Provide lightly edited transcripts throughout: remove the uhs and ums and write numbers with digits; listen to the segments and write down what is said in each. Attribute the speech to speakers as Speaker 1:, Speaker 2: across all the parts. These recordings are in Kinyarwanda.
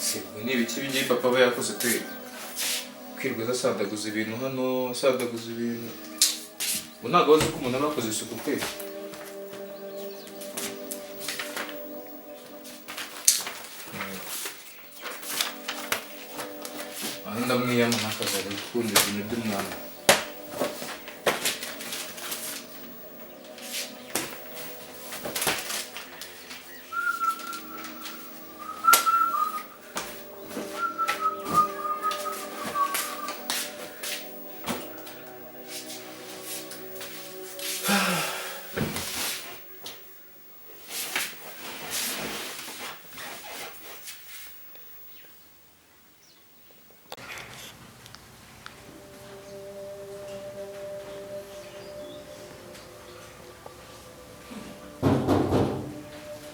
Speaker 1: Se ubwo ni ibiki bigiye papa aba yakoze kweri? Kwirwa aza asandaguza ibintu hano, asandaguza ibintu. Ubu ntabwo azi ko umuntu aba yakoze isuku kweri. Aha ndamwiyama ntakazajya gukunda ibintu by'umwanda.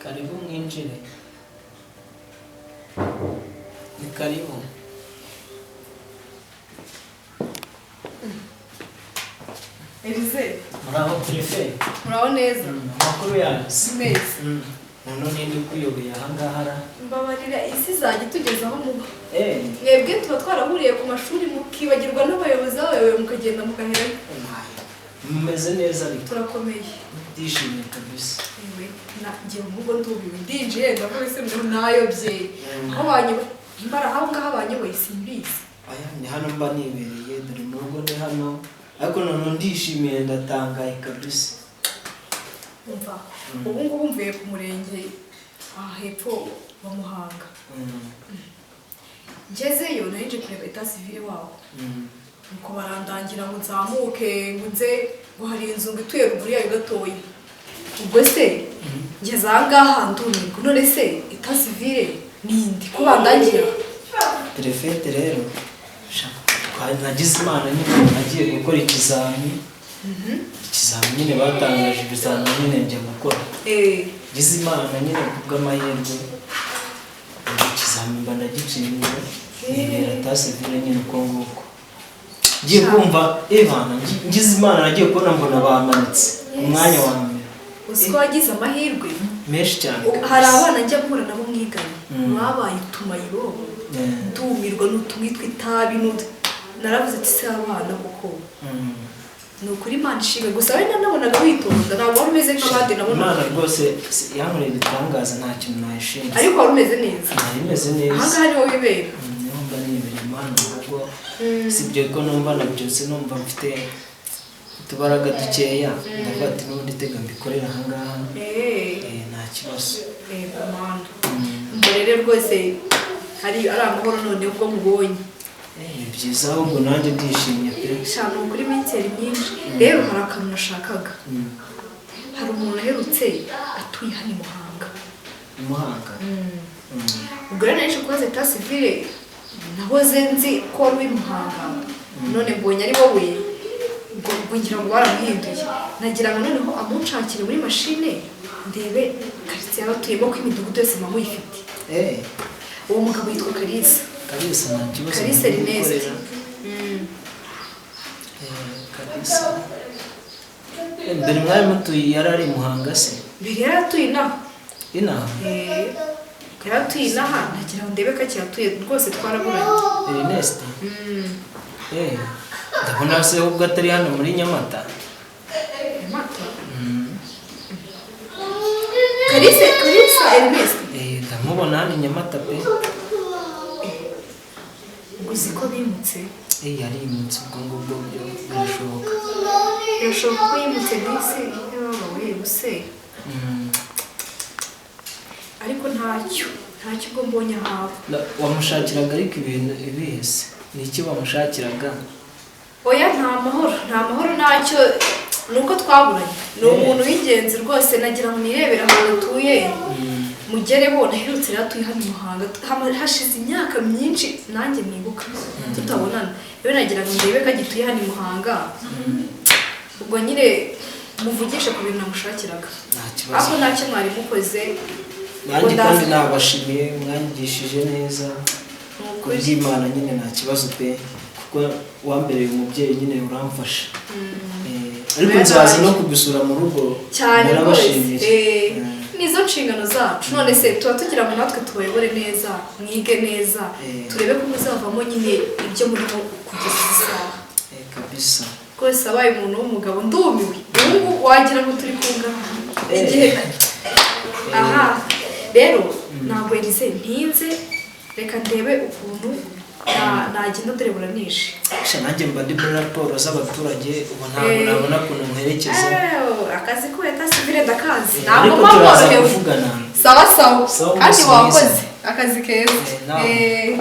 Speaker 2: Karibu mwinjire. Ni karibu.
Speaker 3: Elize,
Speaker 2: Muraho perefe.
Speaker 3: muraho neza.
Speaker 2: Amakuru yanyu?
Speaker 3: Si meza.
Speaker 2: Noneho ninde ukuyoboye ahangaha ra?
Speaker 3: Mbabarira, isi izajya itugeza aho muba.
Speaker 2: Eh,
Speaker 3: Mwebwe tuba twarahuriye ku mashuri mukibagirwa n'abayobozi babayoboye mukagenda mukaherayo.
Speaker 2: Mumeze neza ariko.
Speaker 3: Turakomeye.
Speaker 2: Ndishimye kabisa.
Speaker 3: Ewe, na njye ahubwo ndubiwe ndinjiye ndavuga se ngo nayobye. Aho banyoboye, imbara aho ngaho banyoboye simbizi.
Speaker 2: Aya ni hano mba nibereye, dore mu rugo ni hano. Ariko noneho ndishimiye, ndatangaye kabisa.
Speaker 3: Umva, ubu ngubu mvuye ku murenge aha hepfo wa Muhanga. Ngezeyo nari nje kureba état civil wabo. Nuko barandangira ngo nzamuke, ngo nze, ngo hari inzu ngo ituye ruguru yayo gatoya. Ubwo se ngeze aha ngaha ndumirwa, none se état civil ni indi ko bandangira?
Speaker 2: Perefete rero, nagize Imana nyine nagiye gukora ikizami. Ikizami nyine batangaje ibizami nyine njya gukora. Ngize Imana nyine kubw'amahirwe ikizami mba ndagitsinze, nibera état civil nyine uko nguko. Ngiye kumva ebana, ngize Imana nagiye kubona mbona bamanitse umwanya wa mbere.
Speaker 3: Uzi ko wagize amahirwe?
Speaker 2: Menshi cyane
Speaker 3: Hari
Speaker 2: kabisa.
Speaker 3: abana njya mpura nabo mwiganye babaye utumayibobo, ndumirwa n'utumwe tw'itabi n'utu, naravuze ati se abana kuko ni ukuri Imana ishimwe. Gusa wenda nabonaga witonda, ntabwo wari umeze nk'abandi
Speaker 2: Imana
Speaker 3: nabonaga.
Speaker 2: rwose yankoreye ibitangaza, nta kintu nayishinze.
Speaker 3: Ariko wari umeze neza.
Speaker 2: Nari meze neza.
Speaker 3: Aha ngaha niho wibera?
Speaker 2: Niho mba nibereye Imana mu rugo. Sibyo ko numva nabyutse numva mfite utubaraga dukeya, ndavuga ati n'ubundi tega mbikorera aha ngaha. Nta kibazo.
Speaker 3: Yego Mana, ubwo rero rwose hari ari amahoro none ubwo mubonye.
Speaker 2: Ni byiza ahubwo, nanjye ndishimye pe.
Speaker 3: Sha, ni ukuri iminsi yari myinshi. Rero hari akantu nashakaga. Hari umuntu aherutse atuye hano i Muhanga.
Speaker 2: I Muhanga?
Speaker 3: Ubwo rero nari kubaza état civil, nahoze nzi ko wari uw'i Muhanga, none mbonye ari wowe, ubwo ngira ngo baramuhinduye. Nagira ngo noneho amunshakire muri mashine ndebe karitsiye yaba atuyemo, ko imidugudu yose muba muyifite. Uwo mugabo yitwa Kalisa.
Speaker 2: Kalisa, nta kibazo.
Speaker 3: Kalisa Ernest.
Speaker 2: Ndamukorera. Kalisa. Mbere mwari mutuye, yari ari i Muhanga se?
Speaker 3: Mbere yari atuye inaha.
Speaker 2: Inaha?
Speaker 3: Eh, yari atuye inaha. Nagira ngo ndebe ko akihatuye rwose, twaraburanye.
Speaker 2: Ernest. Ndabona se ubwo atari hano muri Nyamata.
Speaker 3: Nyamata? Kalisa, Kalisa Ernest.
Speaker 2: Ndamubona hano i Nyamata pe.
Speaker 3: Ubwo uzi ko bimutse?
Speaker 2: Yarimutse ubwo ngubwo byo birashoboka.
Speaker 3: Birashoboka ko yimutse disi, yababawe ubuse. Ariko ntacyo, ntacyo, ubwo mbonye ahawe.
Speaker 2: Wamushakiraga ariko ibintu ibihe se? Ni iki wamushakiraga?
Speaker 3: Oya, nta mahoro, nta mahoro, ntacyo, ni uko twaburanye. Ni umuntu w'ingenzi rwose, nagira ngo nirebere ahantu atuye mugereho. Naherutse rero atuye hano i Muhanga, hashize imyaka myinshi nanjye nibuka tutabonana. Rero nagira ngo ndebe ko agituye hano i Muhanga, ubwo nyine muvugishe ku bintu namushakiraga.
Speaker 2: Nta kibazo.
Speaker 3: Ariko ntacyo mwari mukoze.
Speaker 2: Nanjye
Speaker 3: Ubwo
Speaker 2: kandi
Speaker 3: ndaza.
Speaker 2: nabashimiye, mwanyigishije neza.
Speaker 3: Ni ukuri.
Speaker 2: Kubw'Imana nyine nta kibazo pe, kuko wambereye umubyeyi nyine, uramfasha. Ariko
Speaker 3: Oya,
Speaker 2: nzaza no
Speaker 3: ntacyo.
Speaker 2: kugusura mu rugo.
Speaker 3: Cyane rwose.
Speaker 2: Narabashimiye.
Speaker 3: Nizo nshingano zacu. None se tuba tugira ngo natwe tubayobore neza, mwige neza, turebe ko muzavamo nyine ibyo murimo kugeza iyi saha.
Speaker 2: Kabisa.
Speaker 3: Rwose abaye umuntu w'umugabo ndumiwe. Ubu wagira ngo turi kungana igihe. Aha rero ntabwo Elize ntinze, reka ndebe ukuntu nagenda dore buranishe.
Speaker 2: Sha nanjye mba ndi muri raporo z'abaturage, ubu ntabwo nabona ukuntu muherekeza.
Speaker 3: Akazi ko leta sivile ndakazi.
Speaker 2: Eh,
Speaker 3: Ntabwo
Speaker 2: ariko
Speaker 3: mba
Speaker 2: turaza
Speaker 3: mworohewe.
Speaker 2: kuvugana.
Speaker 3: Sawa sawa.
Speaker 2: Sawa,
Speaker 3: Kandi
Speaker 2: umunsi mwiza.
Speaker 3: wakoze akazi keza.
Speaker 2: Nawe.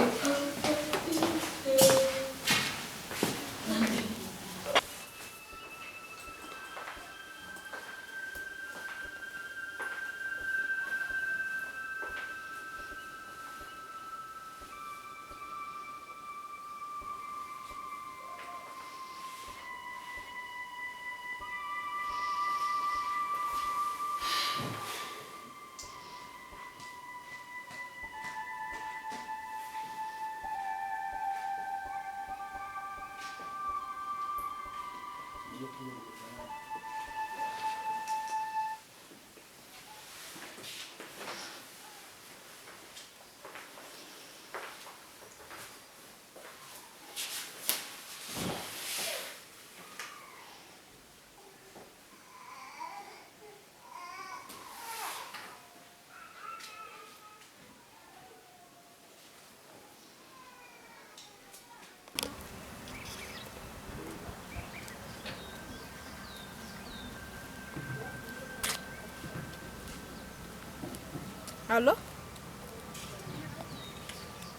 Speaker 3: Allo?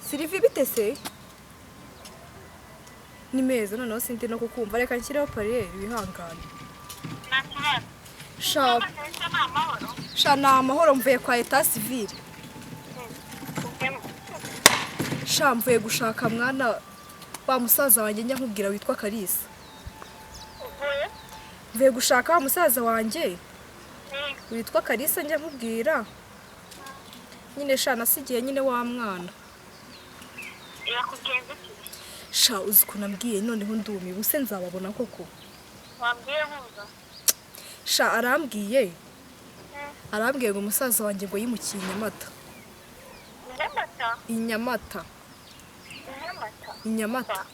Speaker 3: Sylvie bite se? Ni meza noneho sindi no kukumva, reka nshyireho pariyeri wihangane. Sha sha ni amahoro, mvuye kwa Etat Civil. Sha mvuye gushaka mwana wa musaza wanjye njya nkubwira witwa Kalisa. Mvuye gushaka wa musaza wanjye witwa Kalisa njya nkubwira. Nyine sha nasigiye nyine wa mwana. Sha uzi ukuntu ambwiye noneho ndumiwe, use nzababona koko. Sha arambwiye. Arambwiye ngo umusaza wanjye ngo yimukiye i Nyamata. I Nyamata. I Nyamata.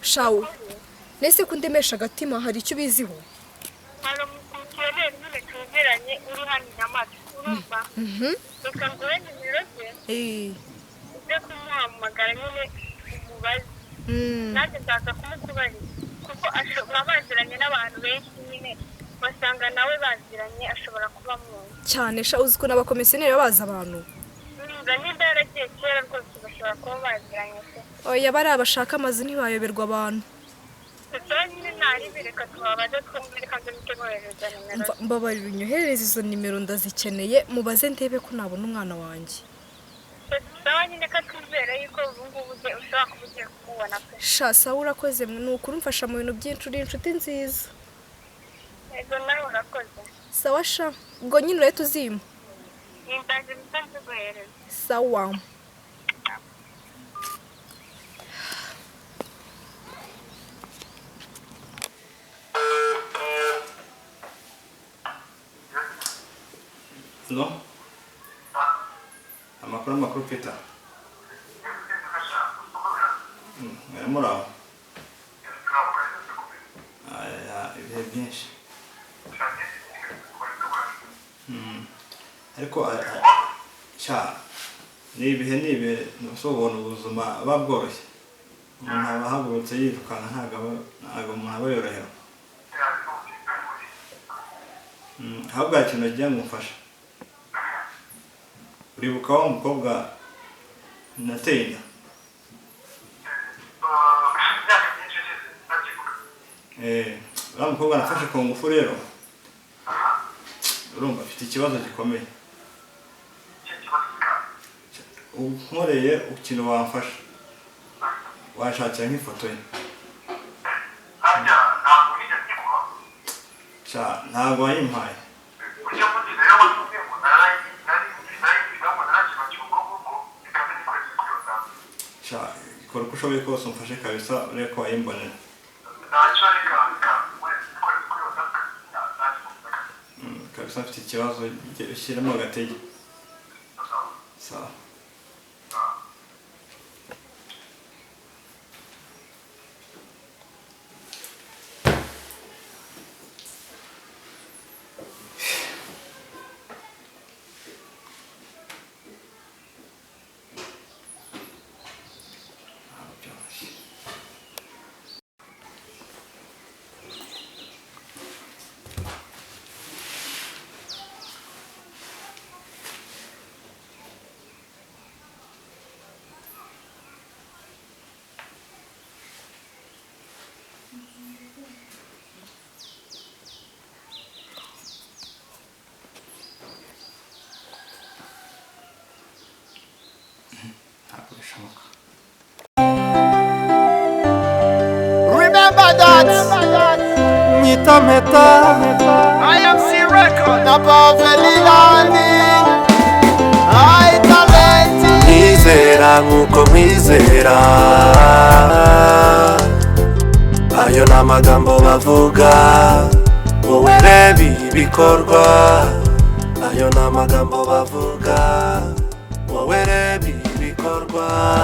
Speaker 3: Sha nese ko undemesha agatima hari icyo ubiziho?
Speaker 4: Nanjye nzaza kumukubariza kuko ashobora baziranye n'abantu benshi nyine basanga nawe baziranye ashobora kuba mwumva
Speaker 3: cyane. Sha uzi ukuntu abakomisiyoneri babaza abantu.
Speaker 4: Nimba yaragiye kera rwose bashobora kuba baziranye se.
Speaker 3: Oya bariya bashaka amazu ntibayoberwa abantu. Mbabarira unyoherereze izo nimero ndazikeneye, mubaze ndebe ko nabona umwana wanjye. Sha sawa urakoze, ni ukuri umfasha mu bintu byinshi, uri inshuti nziza. Sawa sha ubwo nyine urahita uzima. Sawa.
Speaker 5: Hello? Amakuru Peter. Muraho. Ibihe byinshi. Ariko sha ni ibihe ubona ubuzima buba bworoshye. Umuntu aba ahagurutse yirukanka ntabwo umuntu aba yorohewe. Ahubwo hari ikintu nagira ngo umfashe. Uribuka wa mukobwa nateye inda? Uriya mukobwa nafashe ku ngufu rero, urumva afite ikibazo gikomeye. Unkoreye ikintu wamfasha, washakira nk'ifoto ye. Ntabwo wayimpaye. Kora uko ushoboye kose umfashe kabisa urebe ko wayimbonera. Kabisa mfite ikibazo, ushyiremo agatege. Sawa. Ntabwo byoroshye. Ntabwo bishoboka.
Speaker 6: Remember that
Speaker 7: Nyita mpeta
Speaker 6: IMC record above landing. I talented.
Speaker 7: Nizera nk'uko nkwizera. Ayo ni amagambo bavuga, wowe reba ibikorwa. Ayo ni amagambo bavuga, wowe reba ibikorwa.